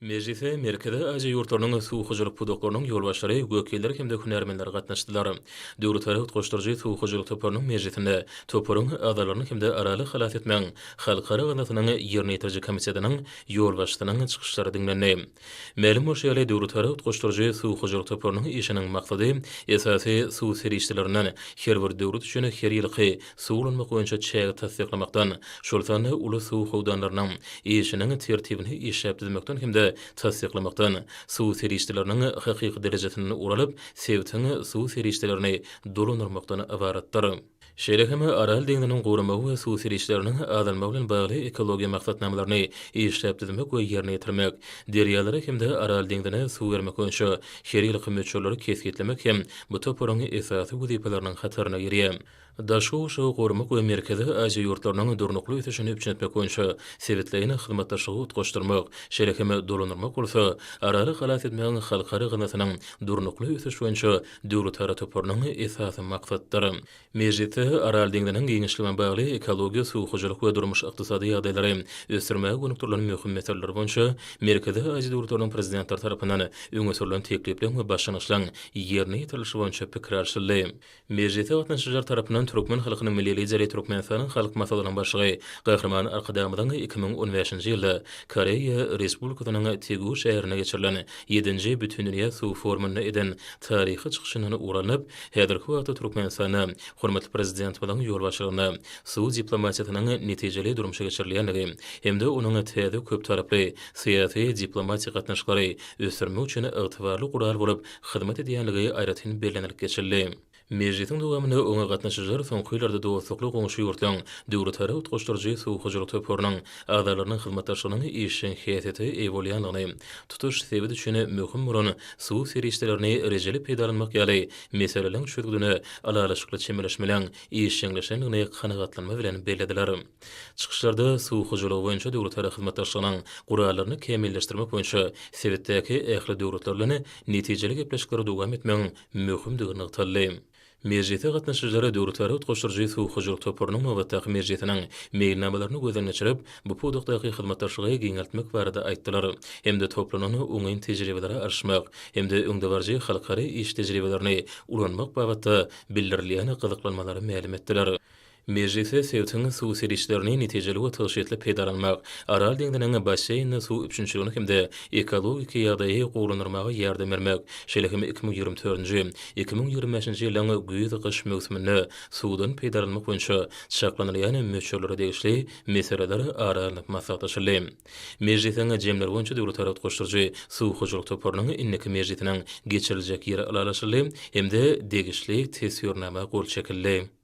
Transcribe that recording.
Mejlise Merkezi Aziýa ýurtlarynyň suw hojalyk pudaklarynyň ýolbaşçylary, wekilleri hem-de hünärmenler gatnaşdylar. Döwletara utgaşdyryjy suw hojalyk toparynyň mejlisinde toparyň agzalarynyň hem-de Araly halas etmegiň halkara gaznasynyň ýerine ýetiriji komitetiniň ýolbaşçysynyň çykyşlary diňlendi. Mälim bolşy ýaly, Döwletara utgaşdyryjy suw hojalyk toparynyň işiniň maksady esasy suw serişdelerinden her bir döwlet üçin her ýylky suw ulanmak boýunça çägi tassyklamakdan, şol sanda uly suw howdanlarynyň işiniň tertibini işläp düzmekden hem-de tassyklamakdan, suw serişdeleriniň hakyky derejesinden ugur alyp, sebitiň suw serişdelerini dolandyrmakdan ybaratdyr. Şeýle hem Aral deňziniň guramagy we suw serişdeleriniň azalmagy bilen bagly ekologiýa maksatnamalaryny işläp düzmek we ýerine ýetirmek, derýalara hem-de Aral deňzine suw bermek boýunça her ýylky möçberleri kesgitlemek hem bu toparyň esasy wezipeleriniň hataryna girýär. Daşky gurşawy goramak we Merkezi Aziýa ýurtlarynyň durnukly ösüşini üpjün etmek boýunça sebitleýin hyzmatdaşlygy utgaşdyrmak, şeýle hem dolandyrmak bolsa Araly halas etmegiň halkara gaznasynyň durnukly ösüş boýunça döwletara toparynyň esasy maksadydyr. Mejlisde Aral deňziniň giňişligi bilen bagly ekologiýa, suw hojalyk we durmuş-ykdysady ýagdaýlary ösdürmäge gönükdirilen möhüm meseleler boýunça Merkezi Aziýa döwletleriniň Prezidentleri tarapyndan öňe sürlen teklipleriň we başlangyçlaryň ýerine ýetirilişi boýunça pikir alşyldy. Mejlise gatnaşyjylar tarapyndan türkmen halkynyň Milli Lideri, Türkmenistanyň Halk Maslahatynyň Başlygy Gahryman Arkadagymyzyň 2015-nji ýylda Koreýa Respublikasynyň Tegu şäherinde geçirilen ýedinji Bütindünýä suw forumynda eden taryhy çykyşyndan ugur alnyp, häzirki wagtda Türkmenistanda hormatly Prezidentimiziň ýolbaşçylygynda suw diplomatiýasynyň netijeli durmuşa geçirilýändigi hem-de onuň täze köptaraply syýasy-diplomatik gatnaşyklary ösdürmek üçin ygtybarly gural bolup hyzmat edýänligi aýratyn bellenilip geçildi. Mejlisiň dowamynda oňa gatnaşyjylar soňky ýyllarda dostlukly goňşy ýurtlaryň döwletara utgaşdyryjy suw hojalyk toparynyň agzalarynyň hyzmatdaşlygynyň işjeň häsiýete eýe bolýandygyny, tutuş sebit üçin möhüm bolan suw serişdelerini rejeli peýdalanmak ýaly meseleleriň çözgüdine ylalaşykly çemeleşmeleň işjeňleşendigini kanagatlanma bilen bellediler. Çykyşlarda suw hojalygy boýunça döwletara hyzmatdaşlygynyň gurallaryny kämilleşdirmek boýunça sebitdäki ähli döwletler bilen netijeli gepleşikleri dowam etmegiň möhümdigi nygtaldy. Mejlise gatnaşyjylar döwletara utgaşdyryjy suw hojalyk toparynyň nobatdaky mejlisiniň meýilnamalaryny gözden geçirip, bu pudakdaky hyzmatdaşlygy giňeltmek barada aýtdylar hem-de toplanan oňyn tejribeleri alyşmak hem-de öňdebaryjy halkara iş tejribelerini ulanmak babatda bildirilýän gyzyklanmalary mälim etdiler. Mejlisde sebitiň suw serişdelerini netijeli we tygşytly peýdalanmak, Aral deňziniň basseýninde suw üpjünçiligini hem-de ekologik ýagdaýy gowulandyrmaga ýardam bermek, şeýle hem 2024-nji, 2025-nji ýyllaryň güýz-gyş möwsüminde suwdan peýdalanmak boýunça çaklanylýan möçberlere degişli meseleler ara alnyp maslahatlaşyldy. Mejlisiň jemleri boýunça Döwletara utgaşdyryjy suw hojalyk toparynyň indiki mejlisiniň geçiriljek ýeri ylalaşyldy hem-de degişli Teswirnama gol çekildi.